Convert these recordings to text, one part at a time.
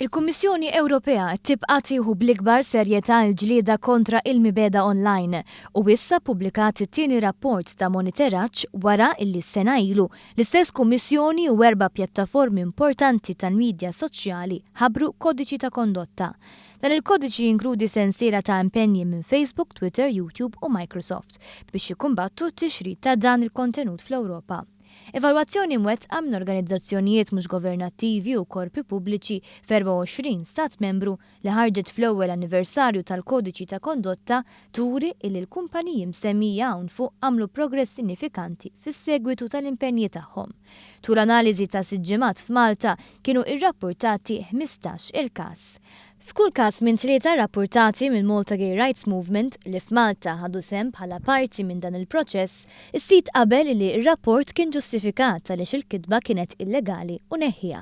Il-Kummissjoni Ewropea qed tibqa' tieħu bl-ikbar serjetà l-ġlieda kontra il-mibegħda online u issa ppubblikat it-tieni rapport ta' moniteraġġ wara illi sena ilu l-istess Kummissjoni u erba' pjattaformi importanti tal-midja soċjali ħabbru kodiċi ta' kondotta. Dan il-kodiċi jinkludi sensiela ta' impenji minn Facebook, Twitter, YouTube u Microsoft biex jikkumbattu t-tixrid ta' dan il-kontenut fl-Ewropa. Evalwazzjoni mwettqa minn organizzazzjonijiet mhux governattivi u korpi pubbliċi f'24 stat membru li ħarġet fl-ewwel anniversarju tal-Kodiċi ta' Kondotta turi illi l-kumpaniji msemmija hawn fuq għamlu progress sinifikanti fis-segwitu tal-impenji tagħhom. Tul analiżi ta' sitt ġimgħat f'Malta kienu irrappurtati 15 il-każ. F'kull każ minn tlieta rrappurtati mill-Malta Gay Rights Movement li f'Malta ħadu sehem bħala parti minn dan il-proċess, is-sit qabel li r-rapport kien ġustifikat għaliex il-kitba kienet illegali u neħħiha.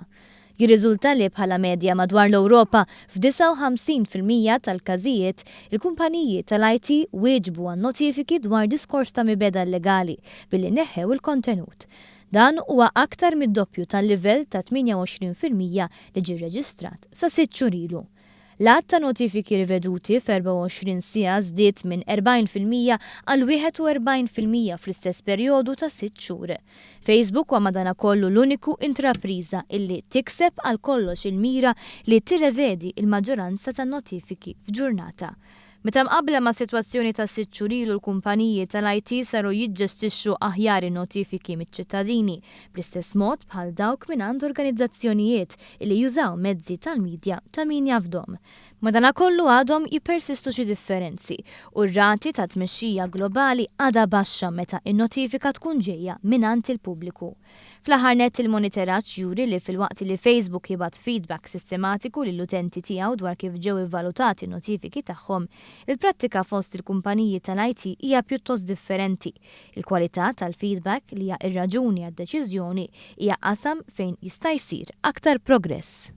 Jirriżulta li bħala medja madwar l-Ewropa, f'59% tal-każijiet, il-kumpaniji tal-IT wieġbu għan-notifiki dwar diskors ta' mibegħda illegali billi neħħew il-kontenut. Dan huwa aktar mid-doppju tal-livell ta' 28% li ġie rreġistrat sa sitt xhur ilu. L-għadd ta' notifiki riveduti f'24 siegħa żdied minn 40% għal 41% fl-istess perjodu ta' sitt xhur. Facebook huwa madanakollu l-uniku intrapriża illi tikseb għal kollox il-mira li tirrevedi l-maġġoranza tan-notifiki f'ġurnata. Meta mqabbla mas-sitwazzjoni ta' sitt xhur ilu l-kumpaniji tal-IT saru jiġġestixxu aħjar in-notifiki miċ-ċittadini, bl-istess mod bħal dawk mingħand organizzazzjonijiet li jużaw mezzi tal-midja ta' min jafdhom. Madanakollu għadhom jippersistu xi differenzi u r-rati ta' tmexxija globali għadha baxxa meta n-notifika tkun ġejja mingħand il-pubbliku. Fl-aħħar nett il-moniteraġġ juri li filwaqt li Facebook jibgħat feedback sistematiku lill-utenti tiegħu dwar kif ġew ivvalutati n-notifiki tagħhom, il-prattika fost il-kumpaniji tal-IT hija pjuttost differenti. Il-kwalità tal-feedback, li hija r-raġuni għad-deċiżjoni, hija qasam fejn jista' jsir aktar progress.